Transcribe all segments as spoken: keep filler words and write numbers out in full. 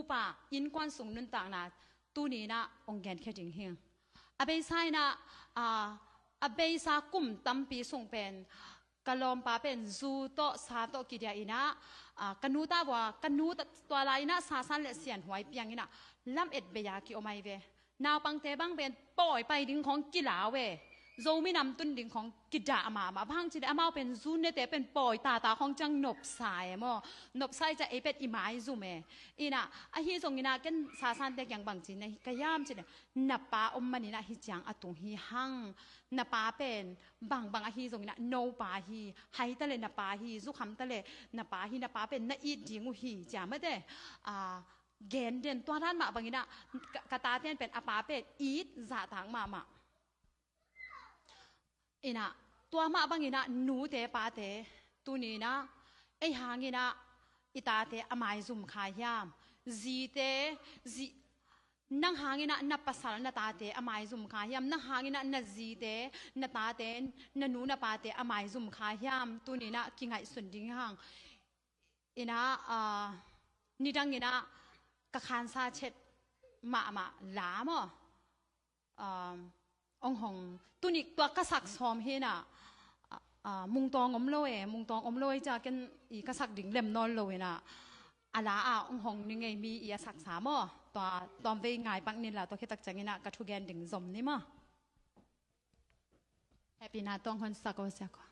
Pa innkuan sung nuntakna tuni inah hong genkhia ding hi. A beisa inah, a, a beisa kum tampi sung pen ka lawmpa pen zu tawh sa tawh kidia inah, a, ka nu ta vua, ka nu ta, tua lai inah sasan le sianhuai piang inah lamet bei-a ki-om ahi ve. Naupangte bang pen pawi pai ding khawng kilau e. Zomi nam tun ding khawng kidah mahmah. Bang hang cih leh amau pen zu nete pen pawi tata khawng ciang nopsa e maw. Nopsa i ciah ei pen i maizum e. Inah ahi zong inah ken sasante kiang bang ci na hi ka hiam cih leh, na pa om man inah hih ciang a tung hi hang. Na pa pen bangbang ahi zong inah nopa hi. Hai ta leh na pa hi. Zukham ta leh na pa hi. Na pa pen na it ding uh hi, ci a mate. A, gen den, tua dan mah bang inah ka, ka taten pen a pa pen it zahtak mahmah. Inah tua mah bang inah nute pate tuni inah ei hang inah i tate a maizum kha hiam? Zite, zi, nang hang inah na pasal na tate a maizum kha hiam? Nang hang inah na zite, na tate, na nu na pate a maizum kha hiam? Tuni inah kingaihsun ding hang. Inah, a, nidang inah ka khansa chet mahmah la maw. A, hong hong, tuni tua ka sak sawm hi inah, a, a, mungtawng om lo e, mungtawng om lo e, i ciah ken i ka sak ding lem nawn lo inah, a la ah hong hong ni ngei mi i a saksa maw. Tua, tua vei ngai pak ni la, tua khit tak ciang inah ka thugen ding zom ni maw. Happy na tawng hon sak o siak o.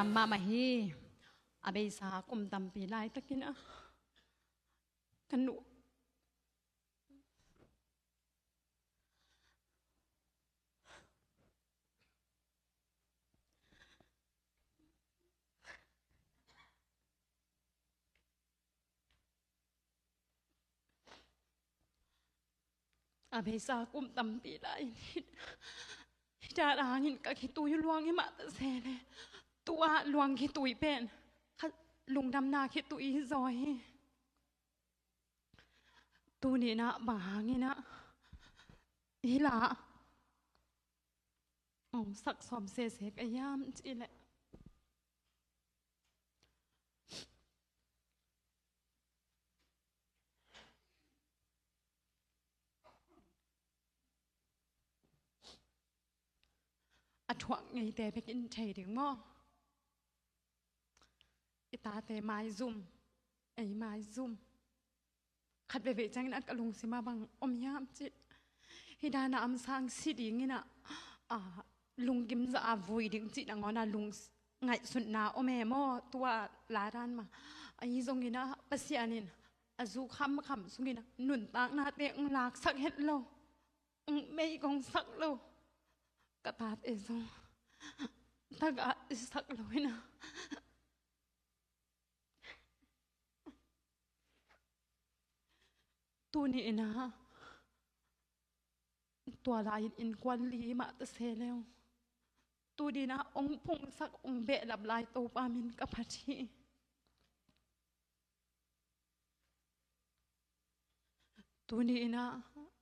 Tam mahmah hi. A beisa kum tampi laitakin ah ka nu A beisa kum tampi lai in hi, hi dan hangin ka khitui luang hi mah ta se le, tua luang khitui pen ka lungdamna khitui hi zaw hi. Tuni in ah bang hangin ah hi la hong sak sawm sese ka hiam cih leh, a thuak ngeite bek in thei ding maw? I tate maizum, ei maizum. Khat veivei ciangin ah ka lungsim ah bang om hiam cih, hi dan a amsang si dingin ah, a, lunggim zah a vui ding cih nangawn a lung ngaihsutna om e maw? Tua lai dan mah. Ahi zongin ah Pasian in a zu khamkham sungin ah nuntaknate hong laksak het lo, hong mei hong sak lo. Ka tate zong tagah i sak lo in ah, tuni in ah tua lai-in innkuan li mah ta se leng, tuni in ah hong phungsak, hong behlap lai Topa min ka phat hi. Tuni in ah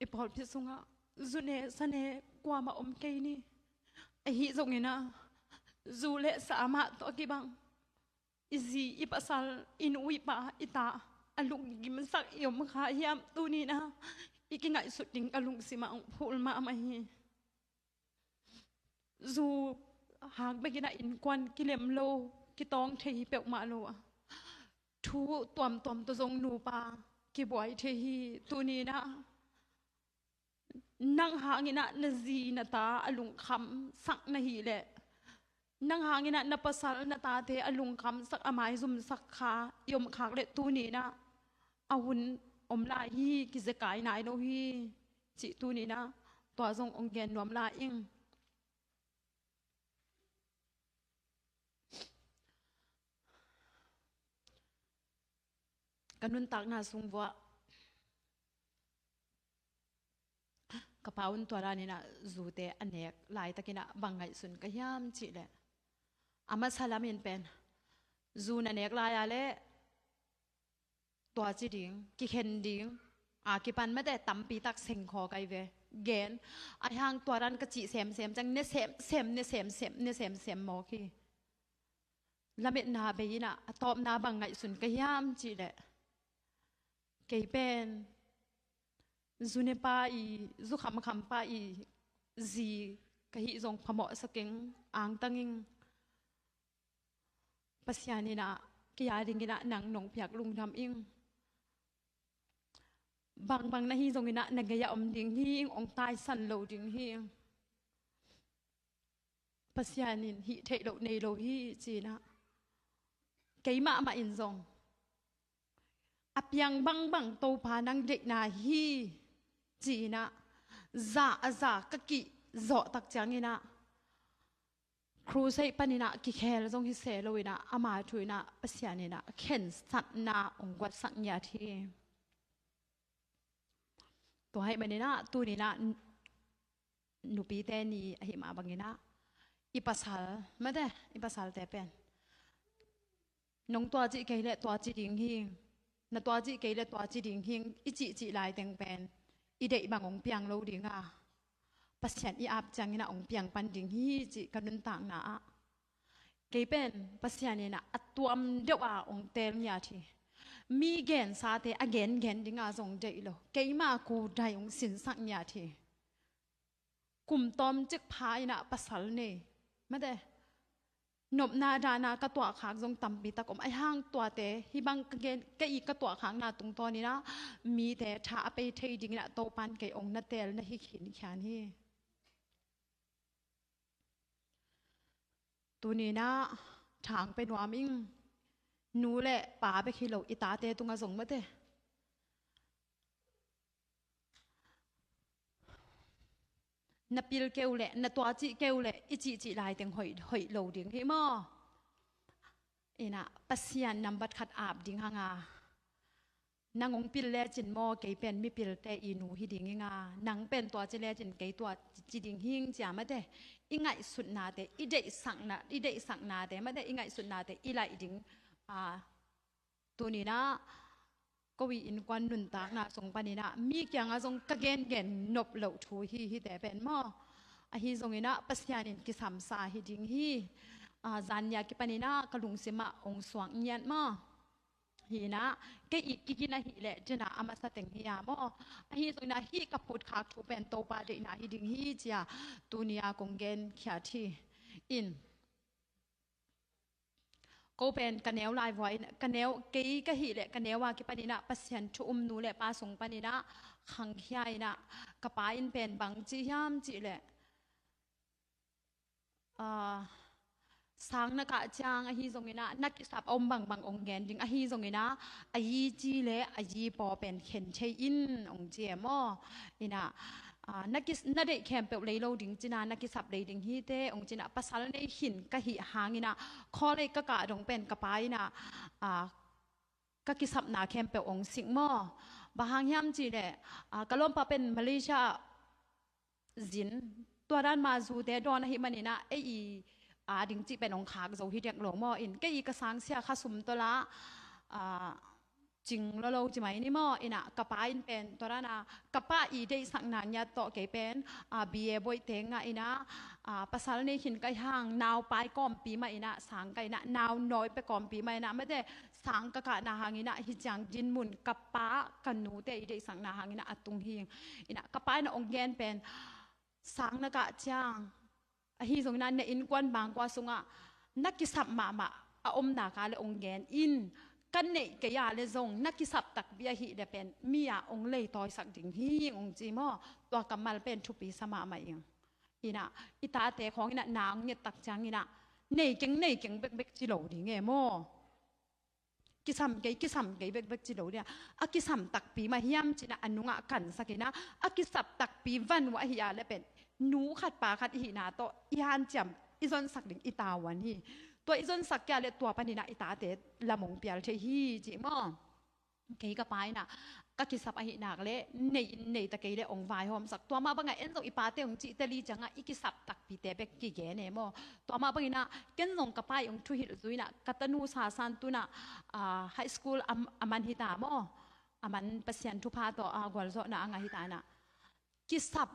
i pawlpi sungah zu ne sa ne kuamah om kei ni. Ahi zongin ah zu le sa mah tawh a kibang i zi, i pasal, i nu, i pa, i ta a lunggimsak i om kha hiam, tuni in ah i kingaihsut ding ka lungsim ah hong phul mahmah hi. Zu hak bekin ah innkuan kilem lo, kitawng thei hi peuhmah lo a, thu tuamtuam tawh zong nupa kibuai thei hi. Tuni in ah nang hangin ah na zi na ta a lungkhamsak na hih leh, nang hangin ah na pasal na tate a lungkhamsak, a maizumsak kha i om khak leh, tuni in ah a hun om lai hi, kizekai nai lo hi cih tuni in ah tua zong hong gen nuam lai ing. Ka nuntakna sung vuah ka pa un tua dan in ah zute a nek laitakin ah bang ngaihsun ka hiam cih leh, a masa lamin pen zu na nek lai-a leh tua ci ding, kikhen ding a kipan mate tampi tak sengkhaw kai ve. Gen, ahi hang tua dan ka cih semsem ciang ne semsem, ne semsem, ne semsem mawk hi. Lametna bei in ah a tawpna bang ngaihsun ka hiam cih leh, kei pen zu ne pa i, zu khamkham pa i zi ka hih zong phamawhsa keng, angtang ing. Pasian in ah kei a dingin ah nang nong piak lungdam ing. Bangbang na hi zongin ah na gei-ah om ding hi ing, hong taisan lo ding hi ing. Pasian in hih theih loh nei lo hi ci-in ah, kei mahmah in zong a piang bangbang Topa nang deihna hi ci-in ah, za a za ka kihzawh tak ciangin ah, crusade panin ah kikhel zong hi se lo in ah, ama thu in ah Pasian in ah khensatna hong guatsak ngiat hi. Tua ahih manin ah tuni in ah nupite ni ahih mah bangin ah, i pasal, mate, i pasalte pen, nong tua cih kei leh tua ci ding hi, na tua cih kei leh tua ci ding hi, i cihcih laiteng pen i deih bang hong piang lo ding a, Pasian i ap ciangin ah hong piang pan ding hi cih ka nuntakna ah, kei pen Pasian in ah a tuam deuh a hong teel ngiat hi. Mi gensate a gengen ding a zong deih lo, keima kudai hong sinsak ngiat hi. Kum tawmcik pha in ah pasal nei, mate, nopna dahna ka tuahkhak zong tampi tak om. Ahi hang tuate, hih bang ka gen, ka i ka tuahkhakna tungtawn in ah mite tha a pei thei dingin ah Topan kei hong na teel na hi khinkhian hi. Tuni in ah thang pe nuam ing. Nu le pa bek hi lo, i tate tungah zong mate. Na pil keu le, na tua cih keu le, i cihcih laiteng hoih, hoih lo ding hi maw? Ina, Pasian nambat khat ap ding hanga. Nang hong pil lecin maw, kei pen mipilte i nu hi ding inga, nang pen tua ci lecin kei tua ci ding hing cia mate. I ngaihsutnate, i deihsakna, i deihsaknate mate, i ngaihsutnate i laih ding. A, tuninah ko i innkuan nuntakna sung paninah mi kiangah zong ka gengen nop loh thu hi, hite pen maw? Ahi zonginah Pasian in kisamsa hi ding hi. A, zannia kipaninah ka lungsimah hong suak ngiat maw? Hinah, kei i kikin ahileh cinah a masa teng hi-a maw? Ahi zonginah hih ka phutkhak thu pen Topa deihna hi ding hi cia tunia kong genkhiat hi. In, ko pen ka neu laivua in, ka neu, kei ka hih leh ka neu a kipaninah Pasian thu um nu le pa sung paninah khangkhia inah, ka pa in pen bang ci hiam cih leh, a, sang na kah ciang ahi zonginah na kisap a om bangbang hong gen ding, ahi zonginah a yi ci le a yi paw pen khen thei in hong ci e maw? Inah, a, na kis-, na deih khempeuh lei lo ding cinah na kisap lei ding hite hong cinah, pasal nei khin ka hih hanginah khawl ei ka kah dong pen ka pa inah, a, ka kisapna khempeuh hong sik maw? Bang hang hiam cih leh, a, ka lawmpa pen Malaysia zin, tua dan mah zute dawn ahih maninah ei i a ding cih pen hong khak zo hi dek lo maw? In kei i ka sangsia kha sum tawh la, a, cing lolo ci mai ni maw? Inah ka pa in pen tua dana ka pa i deihsakna ngiat tawh kei pen, a, B A boih teng ngah inah, a, pasal nei khin ka hih hang naupai kawmpi mah inah sang ka inah, nau nawi pe kawmpi mah inah mate, sang ka kahna hanginah hih ciang dinmun ka pa ka nute i deihsakna hanginah a tung hi. Inah ka pa inah hong gen pen sang na kah ciang ahi zonginah na innkuan bangkua sungah na kisap mahmah a omna ka le hong gen in, ka neih kei a le zong na kisap takpi ahih le pen mi a hong leitawisak ding hi hong ci maw? Tua kammal pen thupi sa mahmah ing. Inah i tate khawng inah na hong nget tak cianginah nei keng, nei keng bekbek ci lo ding e maw? Kisam kei, kisam kei bekbek ci lo dia. A kisam takpi mah hiam cinah a nungah kansak inah, a kisap takpi van uh ahi a le pen nu khat pa khat ihihna tawh i hanciam i zonsak ding i tavuan hi. Tua i zonsak kei a le tua paninah i tate lam hong pial thei hi ci maw? Kei ka pa inah ka kisap ahih nak le nei, nei ta kei le hong vaihawmsak. Tua mah bangah en zong i pate hong cihte li ciangah i kisap takpite bek kigen e maw? Tua mah banginah ken zong ka pa i hong thuhilh zui inah ka tanu Sasan tunah, a, high school a, a man hita maw? A man Pasian thupha tawh, a, gualzawhna a ngah hita inah kisap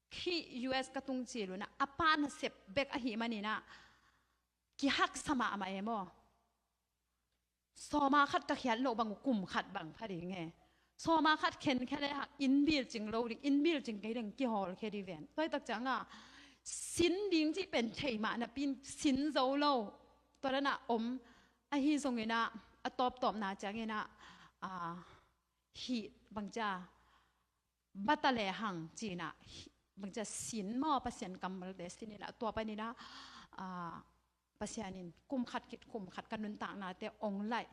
hih U S ka tung cil unah a pa nasep bek ahih maninah kihaksa mahmah e maw? Sawma khat ka khiat loh bang uh kum khat bang pha ding e. Sawma khat khenkhia le hang inn bil cing lo ding, inn bil cing kei ding kihawlkhia ding ven. Tua hi tak ciangah sin ding cih pen thei mah napi in sin zo lo. Tua dana om ahi zonginah a tawptawpna cianginah, a, hih bangcia bata le hang cinah, hi, bangcia sin maw, Pasian kammalte sin inah tua paninah, a, Pasian in kum khat khit kum khat ka nuntaknate hong laih.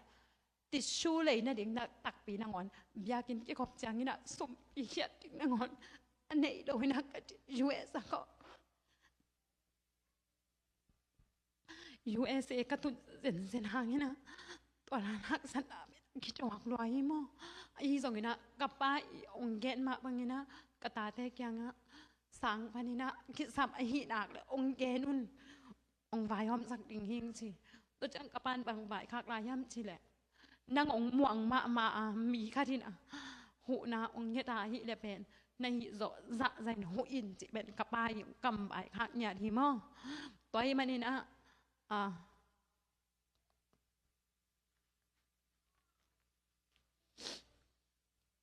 Tissue lei nading na takpi nangawn biakinn kikhop cianginah sum i khiat ding nangawn a neih lo inah ka ti U S a kawh. U S A ka tun zenzen hanginah tua dan haksatna bek kituak lua hi maw? Ahi zonginah ka pa i hong gen mah banginah ka tate kiangah sang paninah kisam ahih nak le hong gen un, hong vaihawmsak ding hing ci. Tua ciang ka pan bang vaikhak lai hiam cih leh, nang hong muang mahmah a mi khat in a huhna hong nget a hih le pen na hih zawh zahzah in huh in cih pen ka pa i kam vaikhak ngiat hi maw? Tua hi maninah, a,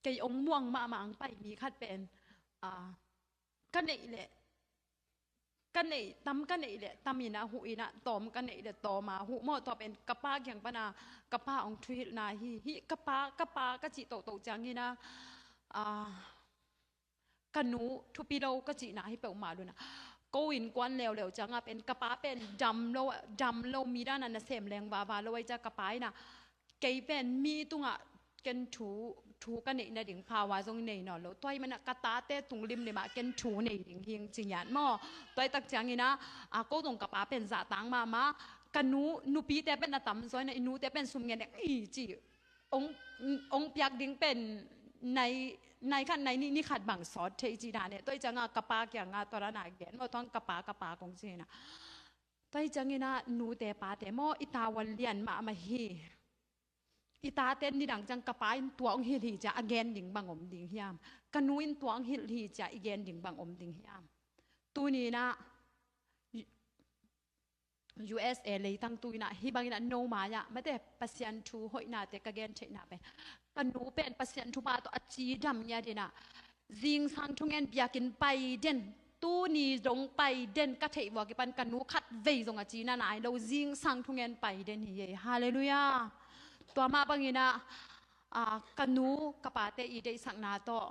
kei hong muang mahmah ang pai mi khat pen, a, ka neih leh ka neih, tam ka neih leh tam inah huh inah, tawm ka neih leh tawm a huh maw? Tua pen ka pa kiang pana ka pa hong thuhilhna hi. Hih ka pa, ka pa ka cih tohtoh cianginah, a, ka nu thupi lo ka cihna hi peuhmah lo inah ko innkuan leuleu ciangah pen ka pa pen dam lo, dam lo, mi danah nasem leng vava lo ahi ciah ka pa inah kei pen mi tungah ken thu, thu ka neih nading phawa zong nei nawn lo. Tua ahih manah ka tate tung limlimah ken thu nei ding hing ci ngiat maw. Tua ahih tak cianginah a, ko zong ka pa pen zahtang mahmah. Ka nu, nupite pen a tamzaw inah i nute pen sum ngen dek i ci ong, ong piak ding pen nai, nai khat nai nih, ni khat bang sawt thei ci dan e. Tua ahih ciangah ka pa kiangah tua dan a gen maw, tua ka pa, ka pa kong ci inah. Tua ahih cianginah nute pate maw, i tavuan lian mahmah hi. I tate nidang ciang ka pa in tua ong hilh hi ciah a gen ding bang om ding hiam? Ka nu in tua ong hilh hi ciah i gen ding bang om ding hiam? Tuni inah U S A leitang tu inah hih bang inah no mai-ah mate Pasian thu hoihnate ka gen theihna pen, ka nu pen Pasian thupha tawh a cidam ngiat inah zingsang thungen biakinn pai den, tuni dong pai den ka theih vua kipan ka nu khat vei zong a cina nai lo, zingsang thungen pai den hi ei. Halleluiah. Tua mah bang inah a, ka nu ka pate i deihsakna tawh,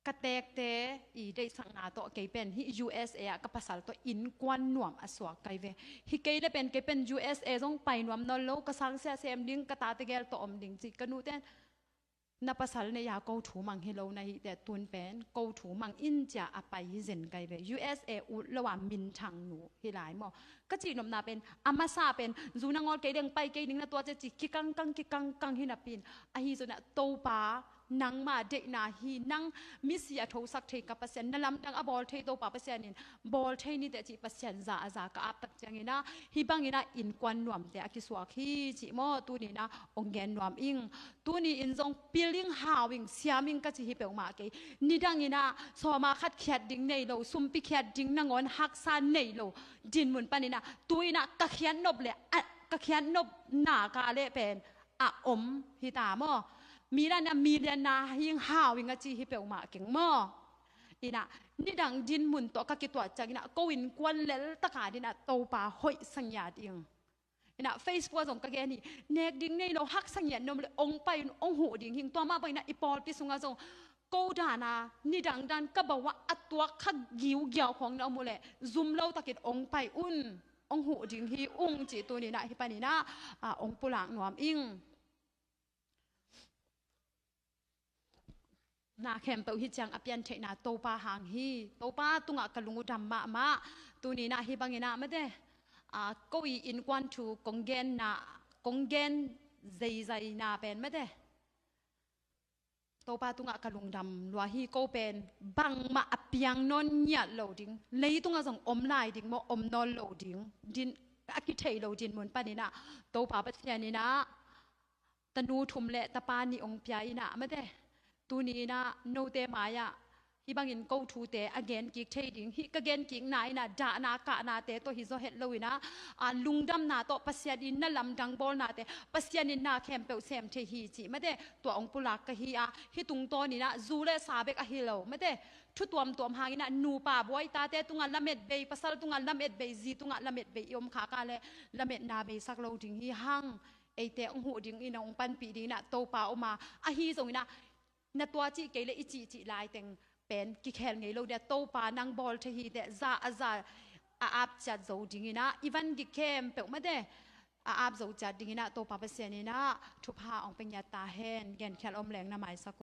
ka teekte i deihsakna tawh kei pen hih U S A ah ka pasal tawh innkuan nuam a suak kai ve. Hih kei le pen kei pen U S A zong pai nuam nawn lo, ka sangsia sem ding, ka tate gel tawh om ding ci. Ka nute in na pasal nei-a ko thu mang hi lo na hih teh, tun pen ko thu mang in cia a pai hi zen kai ve. U S A ut lo a minthang nu hi lai maw. Ka cihnopna pen a masa pen zu nangawl kei deng pai kei ding na tua cia ci kikangkang kikangkang hi napi in, ahi zongin ah Topa nangma deihna hi, nang misi a thosak thei ka Pasian, na lamdang a bawl thei Topa Pasian in bawl thei ni teh cih Pasian za a za ka ap tak ciangin ah hih bangin ah innkuan nuamte a kisuak hi cih maw, tuni in ah ong gen nuam ing. Tuni in zong pil ing, hau ing, siam ing ka ci hi peuhmah kei. Nidang in ah sawma khat khiat ding nei lo, sumpi khiat ding nangawn haksa nei lo dinmun panin ah tu in ah ka khiat nop le, ah, ka khiat nop na ka le pen a om hi ta maw. Mi dan in ah mi lianna hi ing, hau ing a ci hi peuhmah keng maw. In ah nidang dinmun tawh ka kituat ciangin ah ko innkuan lel taka din ah Topa hoih sa ngiat ing. In ah Facebook ah zong ka gen hi, nek ding nei lo, haksa ngiat nuam le ong pai un, ong huh ding hing. Tua mah bangin ah i pawlpi sungah zong ko dan a nidang dan ka bawah a tuak kha giugiau khawng na om uh leh zum lo takin ong pai un, ong huh ding hi ung cih tuni in ah hih panin ah, ah, ong pulak nuam ing. Na khempeuh hih ciang a piantheihna Topa hang hi. Topa tungah ka lung uh dam mahmah. Tuni in ah hih bangin ah mate, ah, ko i innkuan thu kong genna, kong gen zeizai na pen mate, Topa tungah ka lungdam lua hi. Ko pen bangmah a piang nawn ngiat lo ding, leitungah zong om lai ding maw, om nawn lo ding, din a kithei lo dinmun panin ah Topa Pasian in ah tanu thum le tapa nih ong pia in ah mate, tuni in ah note mai-ah hih bangin ko thute a gen kik thei ding, hih ka gen kikna in ah dahna kahnate tawh hi zaw het lo in ah, a, lungdamna tawh Pasian in na lamdang bawlnate Pasian in na khempeuh sem thei hi cih mate, tua ong pulak ka hi a, hih tungtawn in ah zu le sa bek ahi lo mate, thu tuamtuam hangin ah nupa buai tate tungah lamet bei, pasal tungah lamet bei, zi tungah lamet bei i om khak a le lametna beisak lo ding hi hang. Eite ong huh ding in ong panpih ding in ah Topa om a, ahi zongin ah na tua cih kei le i cihcih laiteng pen kikhel ngei lo dia, Topa nang bawl thei hi teh za a za a ap ciat zo ding in ah i van gik khempeuh mate a ap zo ciat ding in ah Topa Pasian in ah thupha ong pia ngiat ta hen. Genkhial om leng na maisak uh.